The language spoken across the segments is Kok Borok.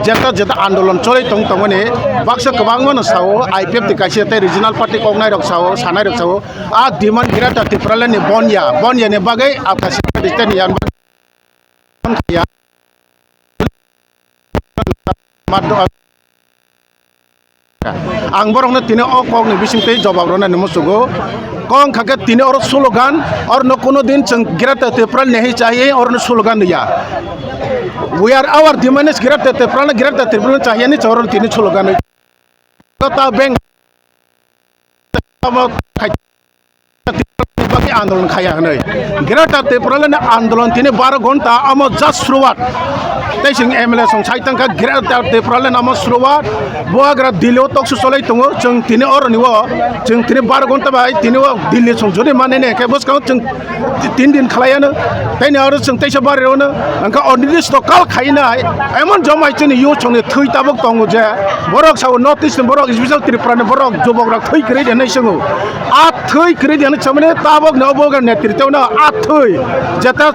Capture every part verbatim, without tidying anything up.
Jeta jeta andolon choli tong tongmani baksa kwbangma no sao, I P F T kaisa tei regional party koknai rok sao, sanai rok sao, a demand Greater Tipraland ni bonya, bonya ni bagwi a kaisa state ni yan. Ang borokno tini o kokni bising twi jobab rwnani muchugo. Kok wngkha khe tini oro slogan, oro no kuno din chwng Greater Tipraland ni hai chahi oro no slogan ya. We are our demand is Greater Tipraland, Greater Tipraland chahi ani chwng oro tini slogan. Kota beng bagwi andolon khaya hwnwi. Greater Tipraland ni andolon tini baro ghonta amo just suruwat. Tei chwng M L A song sai tangkha Greater Tipraland amo suruwat. Buagra Delhi o toksu cholai tongo. Chwng tini oroni o, chwng tini baro ghonta bai tini o Delhi song jodi manene khe bwskango chwng tin din khlaiano. Tei ni oro chwng teisa bari ono. Angkha onidis to kal khainai. Emon jomai chini yo chwngni thwi tabuk tongo je. Borok sao North East ni borok, special Tripura ni borok, jubok rok thwi kwrwi de hinwi swngo. A thwi kwrwi de hinwi samani tabok no bo ga netritw no a thwi. Jeta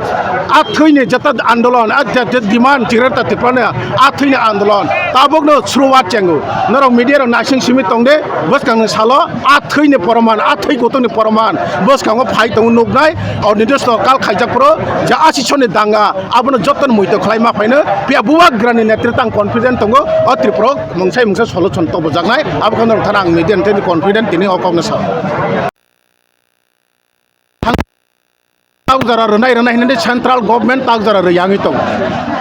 a thwi ni jeta andolon, a je, je demand Greater Tipraland ni a thwi ni andolon. Tabok no suruwat chengo. Norok media rok naising simi tong de, bwskang ni salo a thwi ni poroman, a thwi kutung ni poroman. Bwskango phai tongo nuknai, o nirdisto kal khaijak phuru, je asisoni danga, abono jotono muitok khlai ma phaino, phiya bubagrani netritang confident tongo, o Tripura o mungsai mungsa solution tobojaknai, abo kheno thana ang media ni confident tini o kokno sa. Thang-, takjara rwnai rwnai hinwi central government takjara rwyangwi tongo.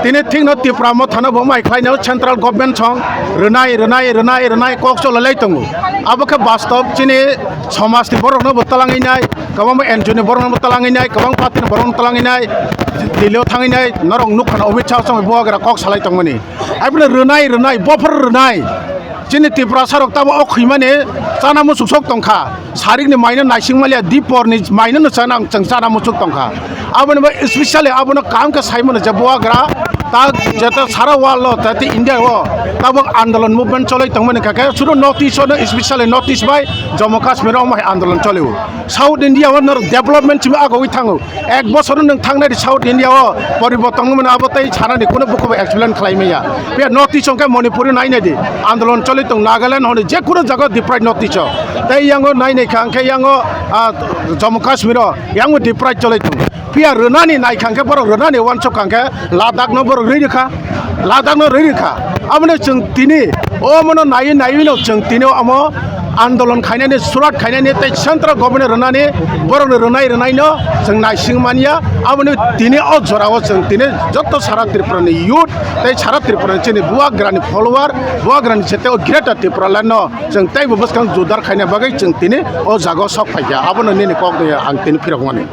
Tini thikno Tipra mothano bo mai khlainai central government song rwnai, rwnai, rwnai, rwnai kok cholai tongo. Abo khe bastob chini somajni borokno bo talangwi nai, kwbangma N G O ni borokno bo talangwi nai, kwbang party ni borokno talangwi nai, Delhi o thangwi nai, norok nukha na Amit Shah song bubagra kok salai tongmani. Abono rwnai, rwnai, bophor rwnai. Chini Tiprasa rok tamo o khwimani chana muchuk sok tongkha. Sarikni maino naising maliya, diporni maino no chana, chwng chana muchuk tongkha. Aboni bai specially abono kaham khe saimano je bubagra ta jeta sara world o, tei India o tabok andolon movement cholai tongmani kha khe, sudu North East o no, specially North East bai Jammu Kashmir o omo hai andolon cholio. South India o norok development simi agogwi thango. Ek bosor nwng thangnai di South India o poriborton wngmani abo tei sanani kuno bukhuk bai explain khlai maya. Phiya North East hwnkhe Manipur o nainai di, andolon choli tong, Nagaland hwnwi je kuno jaga deprived North East o. Tei yango nainai kha hwnkhe yango, ah, Jammu Kashmir o yango deprived choli tong. Phiya rwnani nai kha hwnkhe borok rwnani uansuk kha hwnkhe Ladakh no borok rwi rwkha. Ladakh no rwi rwkha. Aboni chwng tini omono naiwi naiwi no chwng tini omo andolon khainani, surat khainani tei central government rwnani borokno rwnai rwnai no chwng naising manya. Aboni tini o jora o chwng tini joto sara Tripura ni youth tei sara Tripura ni chini bubagra ni follower, bubagra ni jete o Greater Tipraland no chwng teibo bwskang jodar khaina bagwi chwng tini o jaga o sok phaikha. Abono nini kok ni ang tini phirok mani.